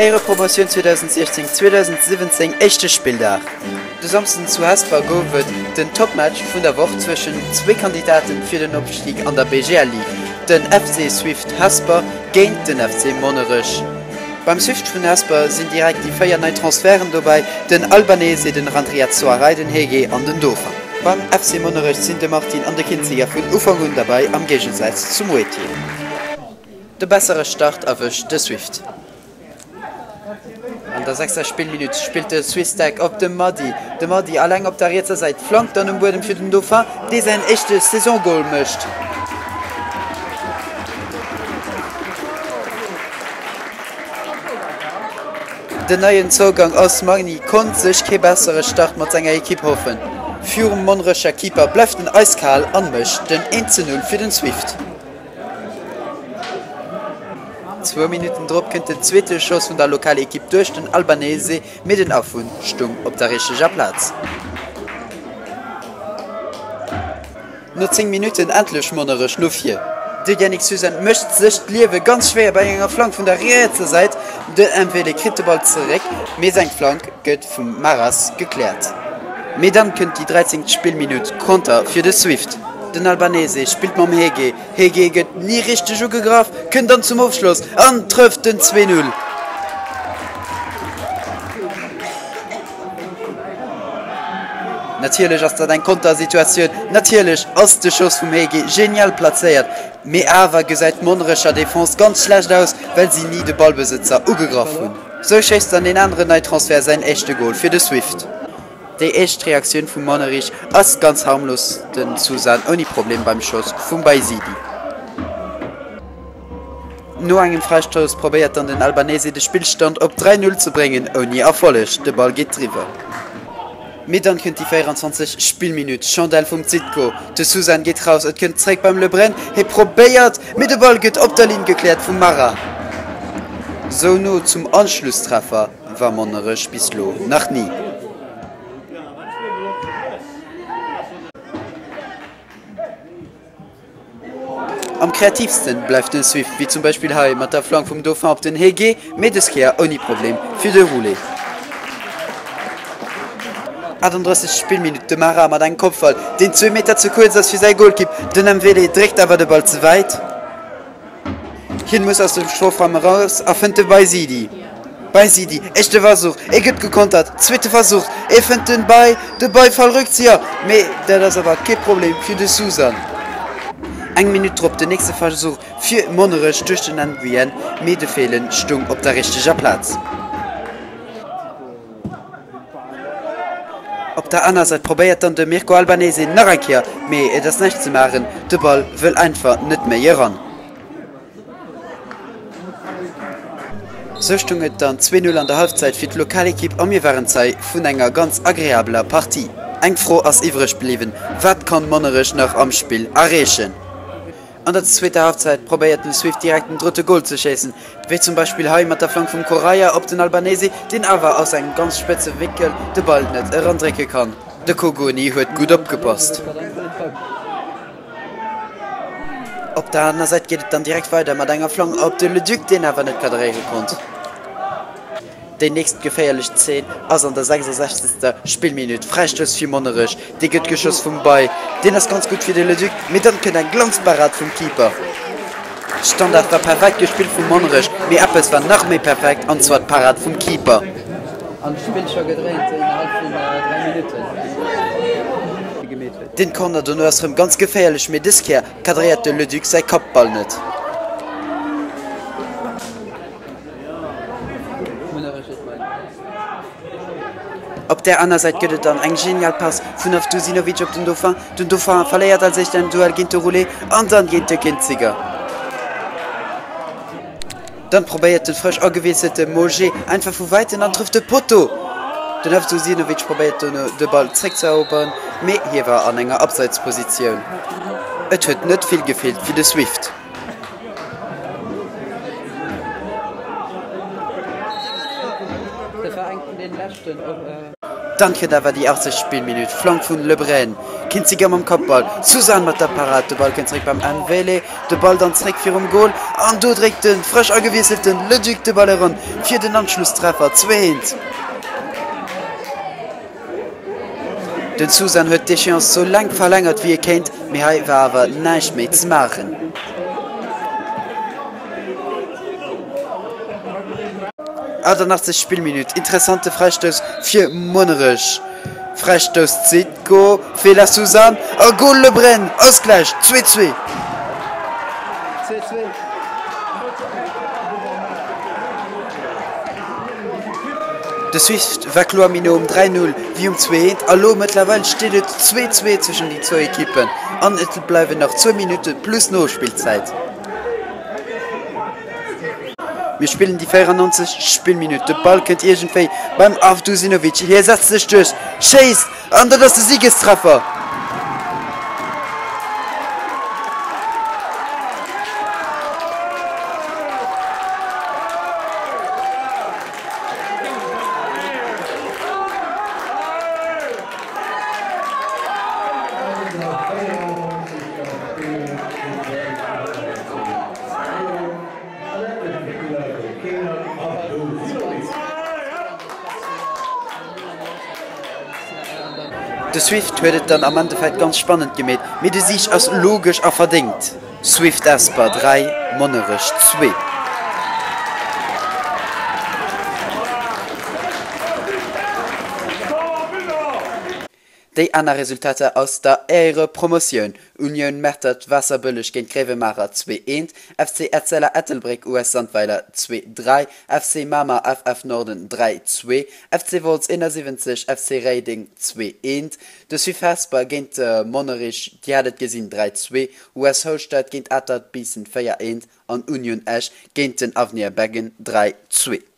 Éierepromotioun 2016, 2017, éischte Spilldag. De Samsden zu Hesper gouf et den Topmatch vun der Woch zwëschen zwee Kandidaten fir den Opstig an der BGL Ligue, den FC Swift Hesper géint den FC Monnerech. Beim Swift vun Hesper sinn direkt déi 4 nei Transferten dobäi, den Albanese, den Randriatsoaray, den Hege an den Dauphin. Beim FC Monnerech sinn de Martin an de Kinziger vun Ufank un derbäi, am Géigesaz zum Wetier. De bessere Start erwëscht de Swift. An der sechster Spillminutt spillt de Swistek op de Mady. De Mady alleng op der rietser Säit, flankt dann um Buedem fir den Dauphin, dee säin éischte Saisongol mécht. Den neien Zougang Osmani konnt sech kee bessere Start mat senger Ekipp hoffen. Virum Monnerecher Keeper bleift en eiskal an mécht den 1 zu 0 fir den Swift. Zwou Minutten drop kënnt den zweete Schoss vun der Lokalekipp duerch den Albanese, mee den Affun stung op der richteger Plaz. No 10 Minutten endlech Monnerech no vir. De Yannick Suzanne mécht sech d'Liewe ganz schwéier bei enger Flank vun der rietser Säit. De Mvele kritt de Ball zeréck, mee seng Flank gëtt vum Maras gekläert. Mee dann kënnt déi 13. Spillminutt, Konter fir de Swift. Den Albanese spillt mam Hege, Hege gëtt ni richteg ugegraff, kënnt dann zum Ofschloss an trëfft den 2, 0. Natierlech ass dat eng Kontersituatioun, natierlech ass de Schoss vum Hege genial plazéiert, mee awer gesäit d'Monnerecher Defense ganz schlecht aus, well si ni de Ballbesëtzer ugegraff hunn. Sou schéisst dann deen aneren Neitransfert säin éischte Gol fir de Swift. Déi éischt Reaktioun vum Monnerich ass ganz harmlos, den Susan ouni Problem beim Schoss vum Baisidi. No engem Fräistouss probéiert dann den Albanese de Spillstand op 3, 0 ze bréngen, ouni Erfolleg, de Ball geet driwwer. Mee dann kënnt déi 24. Spillminutt, Chandelle vum Zitko, de Susan geet raus, et kënnt zréck beim Lebren, hie probéiert, mee de Ball gëtt op der Linn gekläert vum Mara. Sou no zum Anschlusstreffer war Monnerech bis lo nach ni. Am kreativsten bleift den Swift, wéi zum Beispill hei mat der Flank vum Dauphin op den Hege, mee des Kéier ouni Problem fir de Roulet. 38. Spillminutt, De Mara mat engem Kopfball, deen zwee Meter ze kuerz ass fir säi Golkipp. Den Mvele dréckt awer de Ball ze wäit. Hien muss aus dem Strofraum eraus a fënnt de Baisidi. Baisidi, éischte Versuch, e gëtt gekontert, zweete Versuch, e fënnt den Bay, de Bay Fallrückzieher, mee dat ass awer kee Problem fir de Susan. Eng Minutt drop den nächste Versuch fir Monnerech duerch den Nguyen, mee de Fehlen stung op der richteger Plaz. Op der aner Säit probéiert dann de Mirko Albanese nach eng Kéier, mee et ass näischt ze maachen, de Ball wëll einfach net méi eran. Sou stung et dann 2, 0 an der Halfzäit fir d'Lokalekipp a mir waren Zei vun enger ganz agreabeler Partie. Eng Fro ass iwwreg bliwwen, Wat kann Monnerech nach am Spill erreechen? An der zweeter Halfzäit probéiert den Swift direkt den drëtte Gol ze schéissen, wéi zum Beispill hei mat der Flank vum Correia op den Albanese, deen awer aus engem ganz spëtze Wénkel de Ball net erandrécke kann. De Kogoni huet gutt opgepasst. Op der aner Säit geet et dann direkt weider mat enger Flank op de Leduc, deen awer net kadréiere konnt. Déi nächst geféierlech Zeen ass an der 66. Spillminutt. Fräistouss fir Monnerech, dee gëtt geschoss vum Bay. Deen ass ganz gutt fir de Leduc, mee dann kënnt eng Glanzparad vum Keeper. D'Standard war perfekt gespillt vu Monnerech, mee eppes war nach méi perfekt an zwar d'Parad vum Keeper. An d'Spill scho gedréint innerhalb vun 3 Minutten. Den Corner dono ass rëm ganz geféierlech, mee dës Kéier kadréiert de Leduc säi Kappball net. Op där aner Säit gëtt et dann eng genial Pass vun Avdusinovic op den Dauphin. Den Dauphin verléiert als éischt en Duell géint de Roulet an dann géint de Kinziger. Dann probéiert den frësch agewiesselte Moger einfach vu wäiten an trëfft de Potto. Den Avdusinovic probéiert dono de Ball zréckzeeroberen, mee hie war an enger Abseitspositioun. Et huet net vill gefeelt fir de Swift. Dann kënnt awer déi 80. Spillminutt, Flank vun Lebren, Kinziger mam Kappball, Susan mat der Parad, de Ball kënnt zréck beim Envele, de Ball dann zréck virum Gol an do dréckt de frësch agewiesselten Leduc de Ball eran fir den Anschlusstreffer, 2, 1. Den Susan huet d'Echéance sou laang verlängert wéi e kéint, mee hei war awer näischt méi ze maachen. 88 Spillminutt, Interessante Fräistouss fir Monnerech. Fräistouss Zitko, Feeler Susan a Gol Lebren, Ausgläich 2, 2. De Swift war kloer méi no um 3, 0 wéi um 2, 1 a lo mëttlerweil steet et 2, 2 zwëschen déi zwou Ekippen an et bleiwen nach zwou Minutte plus Nospillzäit. Mir spillen déi 94. Spillminutt. De Ball kënnt iergendwéi beim Avdusinovic. Hie setzt sech duerch, schéisst an dat ass de Siegestreffer! De Swift huet et dann am Endeffekt ganz spannend gemeet, mee de Sieg ass logesch a verdéngt. Swift Hesper 3, Monnerech 2. Déi aner Resultater aus der Éierepromotioun, Unioun Mertert Waasserbëlleg géint Gréiwemaacher 2, 1, FC Etzella Ettelbréck US Sandweiler 2, 3, FC Mamer FF Norden 3, 2, FC Wolz 71 FC Réideng 2, 1, De SUF Hesper géint Monnerich, Dir hat et gesinn, 3, 2, US Houschtert géint Atert Biissen 4, 1 an Unioun Esch géint den Avenir Beggen 3, 2.